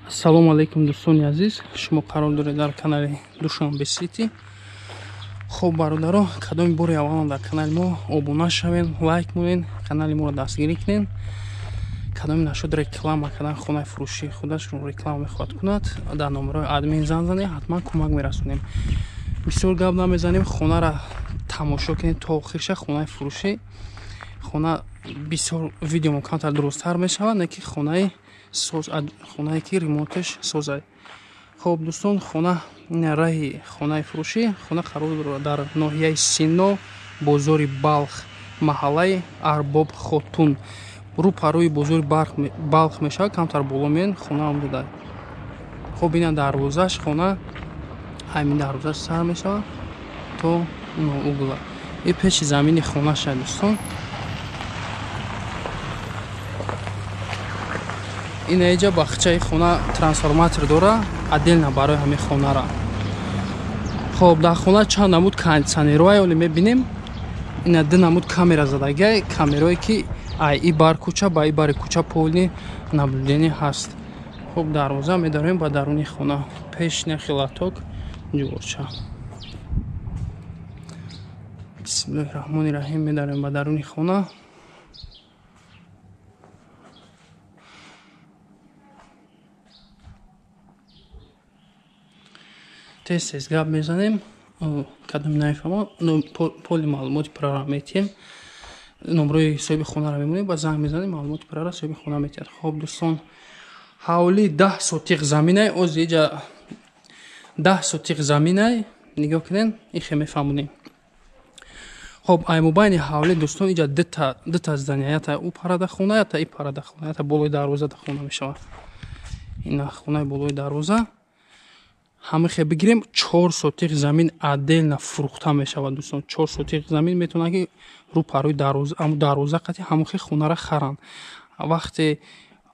Ассалому алайкум дӯстони азиз, шумо қарор доред дар канали Душанбе Сити. Хоб бародаро, кадоми бори аввалан дар канали мо обуна шавед, лайк монед, канали моро дастгирӣ кунед. Кадоми нашуд реклама кардан хонаи фурӯшии худашро реклама мехоҳад кунад, дар номерои админ занг занед, ҳатман кӯмак мерасонем. Бисёр гап намезанем, хонара тамошо кунед то охирша. Хонаи фурӯшӣ, хона бисёр видеомо камтар дурусттар мешавад, не ки хонаи соз, хонае ки ремонташ созад. Хоб дӯстон, хона раҳи хонаи фурӯшӣ, хона қарор дорад дар ноҳияи Сино, бозори Балх, маҳаллаи Арбоб Хотун. Рӯ парои бозори Балх мешавад, камтар боло меояд, хона омдада. Хоб ина дарвозаш хона, ҳамин дарвозаш сар мешавад то угла. И пеши замини хона шад дӯстон. Ина иҷа бахчаи хона трансформатор дора, отдельно барои ҳамин хонара. Хоб дар хона чанд намуд кондитсионерҳое оле мебинем. Ина ду намуд камера задагиай, камерое ки ай и бар кӯча ба и бари кӯча полни наблюдение ҳаст. Хоб дарвоза медароем ба даруни хона. Пеш нахи латок ҷуворча. Бисмиллоҳи раҳмони раҳим, медароем ба даруни хона. Тез-тез гап мезанем, кадом нафаҳмо, поли маълумоти пурра метиҳем. Номрои соҳиби хонаро мемонем, ба занг мезанем, маълумоти пурра соҳиби хона метиҳад. Хоб дӯстон, ҳавлии 10 сотиқ заминай, оз иҷа 10 сотиқ заминай, нигоҳ кунед, ихе мефаҳмонем. Хоб ай мобайни ҳавлӣ дӯстон иҷа дута здания, ята ӯ парада хона, ята и парада хона, ята болои дарвоза да хона мешавад. Ина хонаи болои дарвоза. Ҳамихе бигирем, 4 сотиқ замин отдельно фурӯхта мешавад дӯстон. 4 сотиқ замин метавонанд ки рӯ парои дарвоза, ҳамун дарвоза қати ҳамухе хонара харанд. Вақте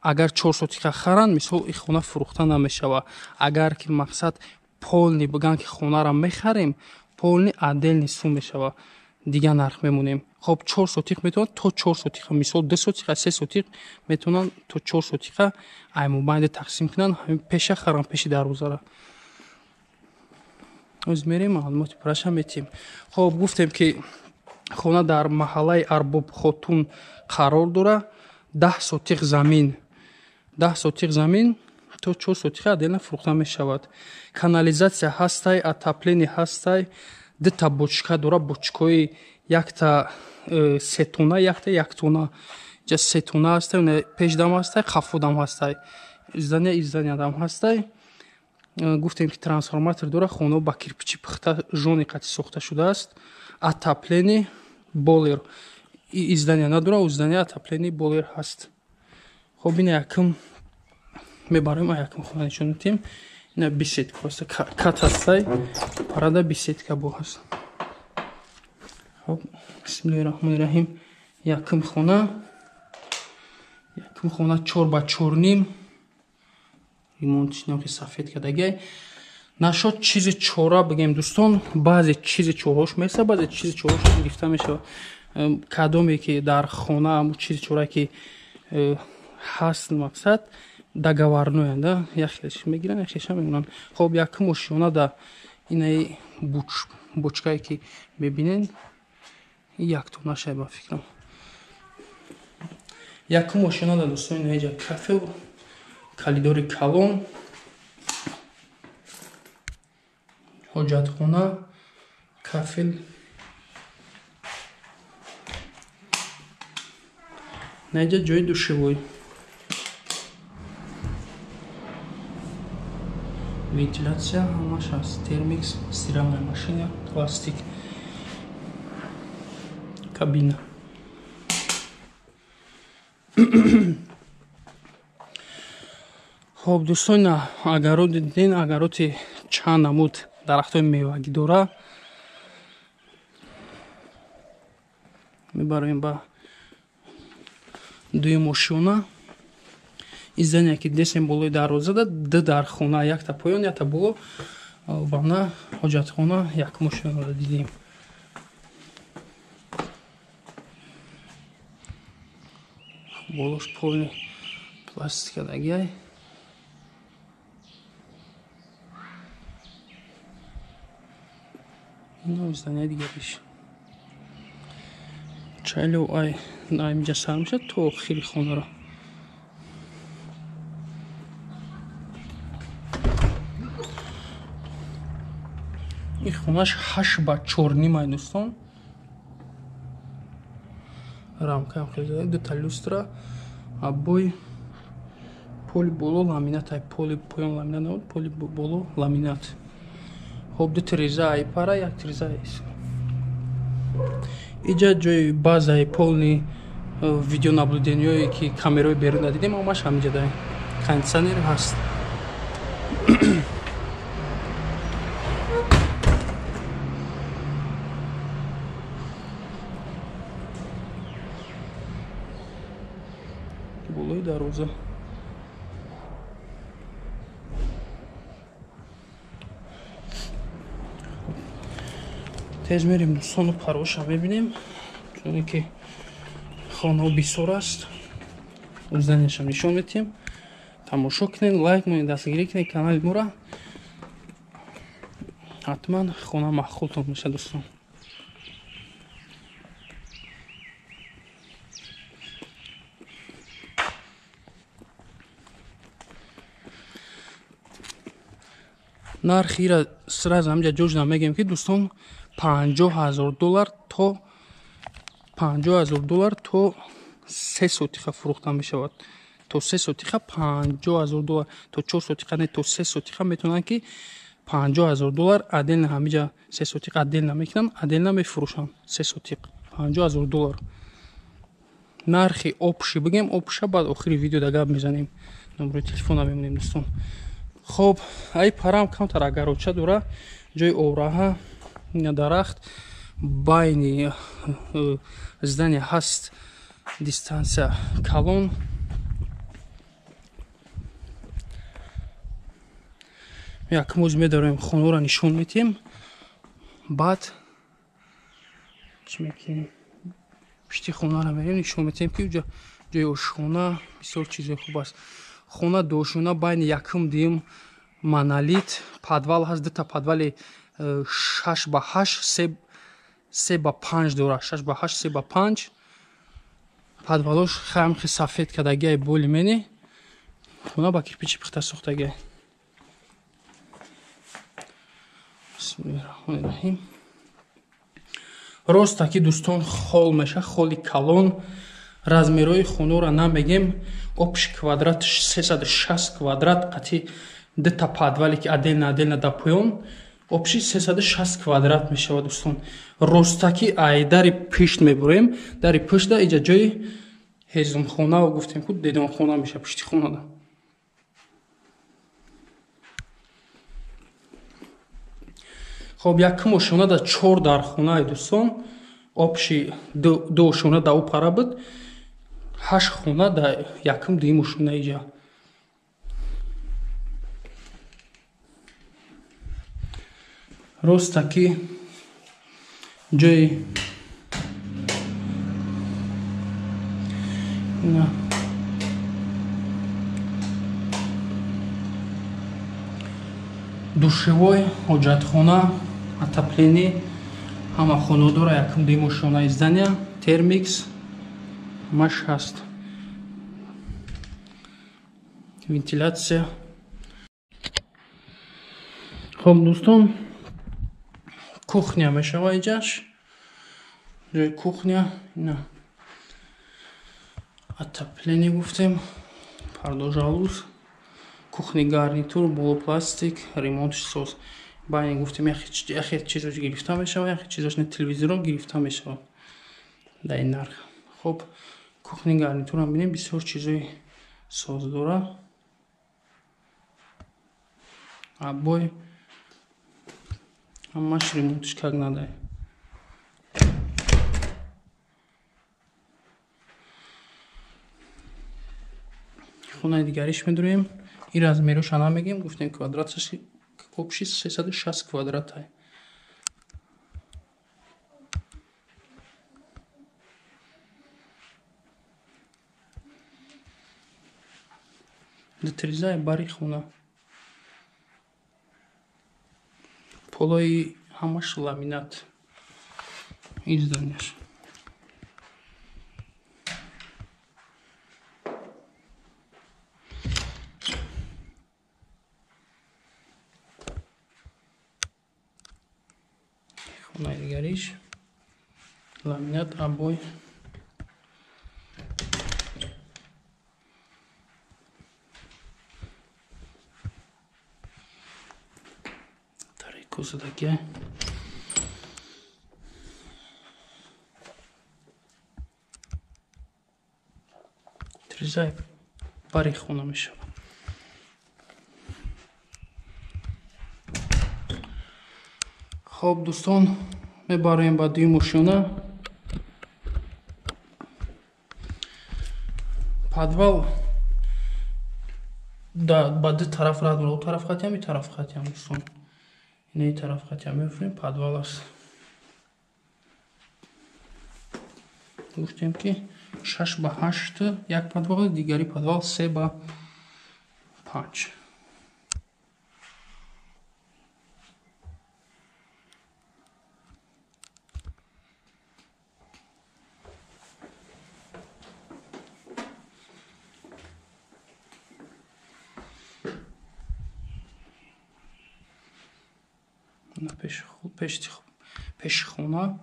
агар 4 сотиқа харанд, мисол ин хона фурӯхта намешавад. Агар ки мақсад полни бигӯянд ки хонара мехарем, полни отдельный сум мешавад, дигар нарх мемонем. Хоб 4 сотиқ метавонанд то 4 сотиқа, мисол 2 сотиқа, 3 сотиқ метавонанд то 4 сотиқа ай мобайнде тақсим кунанд, ҳамин пеша харанд, пеши дарвозара. Оз мерем, маълумоти пурраша метиҳем. Хоб гуфтем ки хона дар маҳаллаи Арбоб Хотун қарор дорад, 10 сотиқ замин, 10 сотиқ замин то 4 сотиқа отдельно фурӯхта мешавад. Канализатсия ҳастай, отопление ҳастай, дута бочка дора, бочкаҳои якта сетона, якта яктона. Иҷа сетона ҳастай, пешдам ҳастай, қафодам ҳастай, здания изданиядам ҳастай. Гуфтем ки трансформатор дора, хона ба кирпичи пухта жони қати сохта шудааст. Отопление болер издания надора, у здания отопление болер ҳаст. Хоб ина якум мебарем, якум хона нишон медиҳем. Ина беседка ҳаст, кат ҳастай, парада беседка бо ҳаст. Хоб бисмиллоҳи раҳмони раҳим, якум хона, якум хона 4 ба 4.5, ремонтиш нохи сафед кардагиай. Нашод чизи чора бигем дӯстон, баъзе чизи чораҳош меса, баъзе чизи чораҳош гирифта мешавад. Кадоме ки дар хона ҳамун чизи чорае ки ҳаст, мақсад договорноянд, да, як хелеш мегиранд, як хелеша мемонанд. Хоб якум ошёна да инаи бочкае ки мебинед, яктонашай ба фикрам. Якум ошёна да дӯстон инаи ҷа кафе, калидори калон, ҳоҷатхона, кафел. Наиҷа ҷои душевой, вентилятсия ҳамаш ҳаст, термикс, стиральная машина, пластик, кабина. Хоб дӯстон, агарот диден, агароти чанд намуд дарахтҳои мевагӣ дора. Мебароем ба дуюм ошёна. Издания ки десем болои дарвоза да, ду дар хона, якта поён, якта боло, вана ҳоҷатхона, якум ошёнаро дидем. Болош полни пластика дагиай. Ино здания дигариш. Чайло ай инҷа сар мешавад то охири хонаро. Ин хонаш 8 ба 4.5 ай дӯстон. Рамкаам хеле зада, дута люстра, обой, поли боло ламинат ай, поли поён ламинат набуд, поли боло ламинат. Хоб, ду тиреза ай пара, як тиреза ай. Иҷа ҷои базаи полни видеонаблюдениҳое ки камераҳои берун дидем, ҳамаш ҳаминҷа дай. Кондитсионер ҳаст. Болои дарвоза. Тез мерем дӯстону парвоша мебинем, чуне ки хонаҳо бисёр аст. Зданияшам нишон медиҳем. Тамошо кунед, лайк монед, дастгирӣ кунед канали моро. Ҳатман хона маъқултон мешавад дӯстон. Нархи ира сразу ҳамҷа ҷош намегем ки дӯстон $50,000 то $50,000 то 3 сотиха фурӯхта мешавад. То 3 сотиха $50,000, то 4 сотиха не, то 3 сотиха метавонанд ки $50,000 отдельно ҳамиҷа 3 сотиха отдельно мекунанд, отдельно мефурӯшанд. 3 сотиқ $50,000. Нархи общий бигем, обща баъд охири видео да гап мезанем. Номери телефона мемонем дӯстон. Хоб, ай парам камтар агароча дора, ҷои овраҳа, дарахт, байни здания ҳаст дистанция калон. Як моз медорем, хонаро нишон медиҳем. Баъд чӣ мекунем? Пишти хонаро мерем, нишон медиҳем ки уҷа ҷои ошхона бисёр чизои хуб аст. Хона дошона байни якум дуюм монолит, подвал ҳаст, дута подвали 6 ба 8, 3 ба 5 дора, 6 ба 8, 3 ба 5. Подвалош хамхи сафед кардагиай боли мени. Хона ба кирпичи пухта сохтагиай. Бисмиллоҳир-раҳмонир-раҳим. Рост ки дӯстон хол меша, холи калон. Размерҳои хонаро намегем. Общий квадрат 360 квадрат қати дута подвале ки отдельно отдельно да поён. Общий 360 квадрат мешавад дӯстон. Ростаки ай дари пишт мебурем. Дари пишта иҷа ҷои ҳезумхона гуфтем ку дедонхона меша пишти хонада. Хоб, якум ошона да 4 дархона ай дӯстон. Общий ду ошона да у пара буд. 8 хона да якум дуюм ошона иҷа. Ростаки ҷои душевой, ҳоҷатхона, отопление, ҳама хона дора, якум дуюм ошонаи здания, термикс ҳамаш ҳаст, вентилятсия. Хоб дӯстон, кухня мешава иҷаш, ҷои кухня, ина отопление гуфтем, пардожалуз, кухни гарнитур, болопластик, ремонтш соз. Байни гуфтем, яхе чизош гирифта мешава, яхе чизош не, телевизорро гирифта мешава дар ин нарх. Хоб, кухни гарнитурам бинем, бисёр чизои соз дора. Обой ҳамаш ремонтш как надо. Хонаи дигариш медурем. Ин размероша намегем, гуфтем квадраташ общий 360 квадрат. Ду тирезаи бари хона. Полои Ҳамаш ламинат. Ин зданияш. Хонаи дигариш ламинат, обой. Козадаки. Тризай бари хона мешавад. Хоб, дӯстон, мебароем ба дуюм ошёна. Подвал ба ду тараф рад мера. О тараф хатиам, и тараф хатиам, дӯстон. Инаи тараф хатиам мефурем, подвал аст. Гуфтем, ки 6 ба 8 як подвал, дигари подвал 3 ба 5. Пеши хона.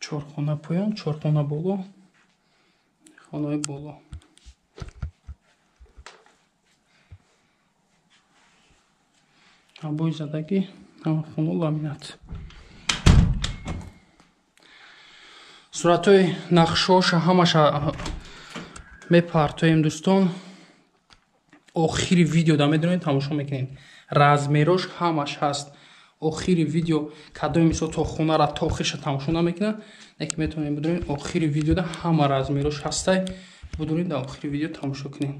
Чорхона поён, чорхона боло, хонаи боло. Обои задагӣ, ҳама хона ламинат. Суратҳои нақшҳоша ҳамаша мепартоем, дӯстон. Охири видео да медонед, тамошо мекунед. Размерош ҳамаш ҳаст. Охири видео кадоми мисол то хонара то охирша тамошо намекунад, лекин метавонед бидонед охири видеода ҳама размерош ҳастай. Бидонед, дар охири видео тамошо кунед.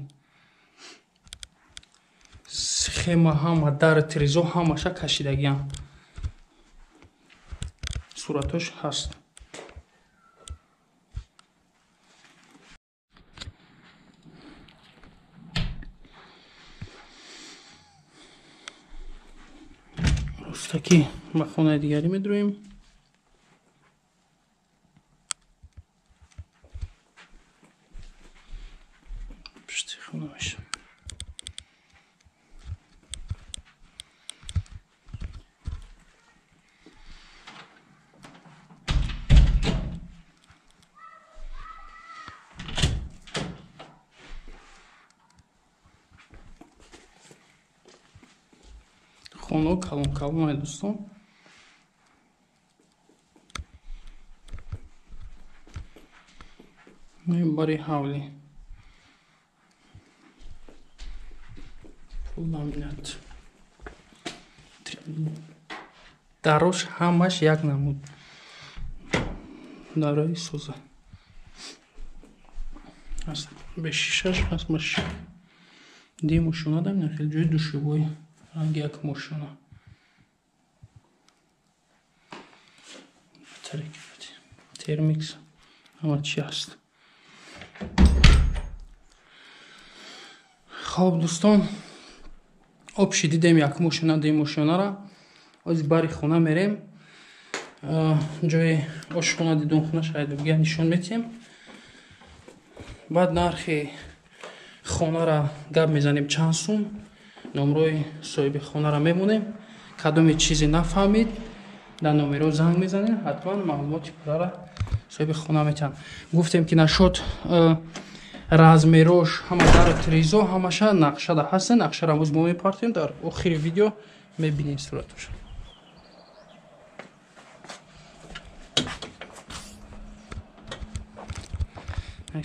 Схема ҳама, дар тирезо ҳамаша кашидагиам. Суратош ҳаст. Ростакӣ ба хонаи дигарӣ медроем. Пушти хона мешавад. Хонаҳо калон калон, дӯстон. Бари ҳавлӣ. Пул ламинат. Дарош ҳамаш як намуд. Дарои соза. Аст бешишаш аст маш. Ди мошина дам, хеле ҷои душевой. Ранги як мошина. Термикс ҳама чи ҳаст. Хоб, дӯстон, обши дидем як мошина, дуюм мошинара. Ози бари хона мерем. Ҷои ошхона, дидонхона шаҳидобгия нишон метиҳем. Баъд нархи хонара гап мезанем чанд сум. Номрои соҳиби хонара мемонем. Кадоме чизе нафаҳмид, дар номеро занг мезанем, ҳатман маълумоти пуррара соҳиби хона метиҳанд. Гуфтем, ки нашод размерош ҳама дару тирезо ҳамаша нақшада ҳастанд. Нақшаро ҳамӯз мо мепартем, дар охири видео мебинем суратоша.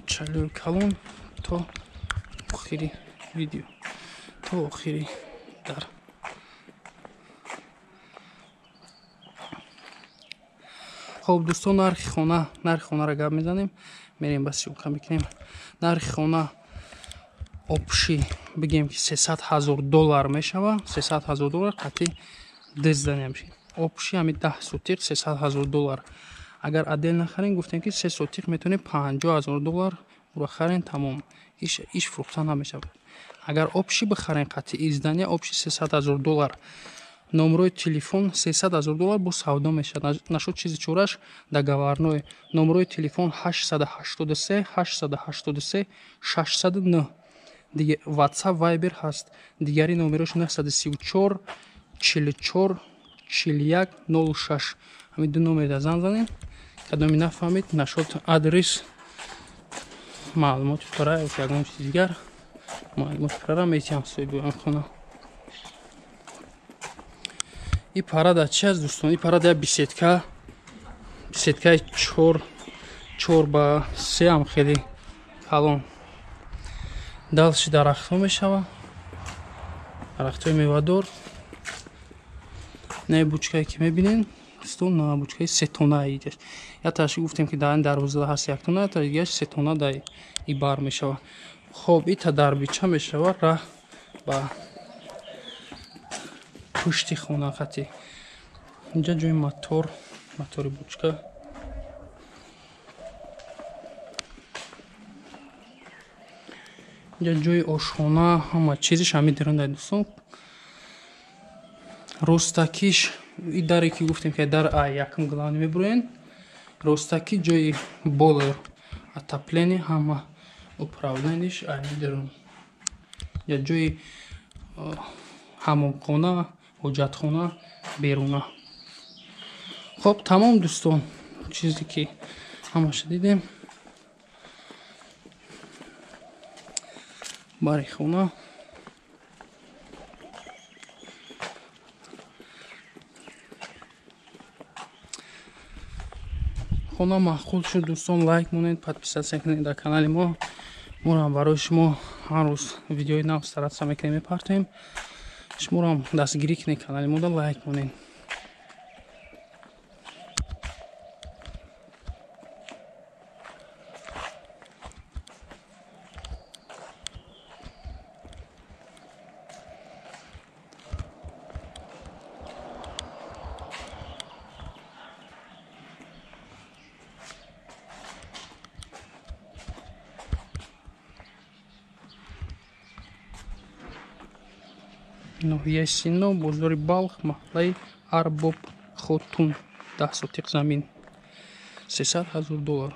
Чалёр калон то охири видео, то охири дар. Хоб дӯстон, нархи хонаро гап мезанем, мерем ба съёмка мекунем. Нархи хона общий бигем ки 300 000 доллар мешава, 300 000 доллар қатъи дизданем мешава. Общий ҳами 10 сотиқ 300 000 доллар. Агар отдельно харем, гуфтем ки 3 сотиқ метавонем 50 000 доллар ура харем, тамом. Иш фурӯхта намешавад. Агар общий бихарем қатъи здания, общий 300 000 доллар. Номерои телефон 300 000 доллар бо савдо мешавад. Нашуд чизи чораш договорной. Номерои телефон 883 883 609. Диге WhatsApp, Viber ҳаст. Дигари номерош 934 44 41 06. Ҳамин ду номерда занг занед. Кадоми нафаҳмид, нашуд адрес, маълумоти пурра ё ягон чизи дигар, маълумоти пурра метиҳам соҳиби хона. И парада чи аст, дӯстон? И парада як беседка, беседкаи 4 ба 3 ҳам хеле калон. Дальше дарахтҳо мешава, дарахтҳои мевадор. Не бучкае ки мебинен, дӯстон, на бучкаи сетона иҷаш. Як таши гуфтем ки дар ин дарвоза ҳаст яктона, та дигараш сетона дар и бар мешава. Хоб, ита дарбича мешава, раҳ ба пушти хона хати. Инҷа ҷои мотор, мотори бучка. Инҷа ҷои ошхона, ҳама чизиш ҳамин дирунда, дӯстон. Ростакиш и даре ки гуфтем ки дар а якум главный мебуроен. Ростаки ҷои бойлер, отопление, ҳама управлениеш айн дирун. Инҷа ҷои ҳамомхона, ҳоҷатхона беруна. Хоб, тамом, дӯстон, чизе ки ҳамаша дидем. Бари хона. Хона маъқул шуд, дӯстон, лайк монед, подписаться кунед дар канали мо. Моро барои шумо ҳар рӯз видеои нав стараться мекунем, мепартоем. Шуморо дастгирӣ кунед канали мода, лайк монед. Ноҳияи Сино, бозори Балх, маҳаллаи Арбоб Хотун, 10 сотиқ замин, 300 000 доллар.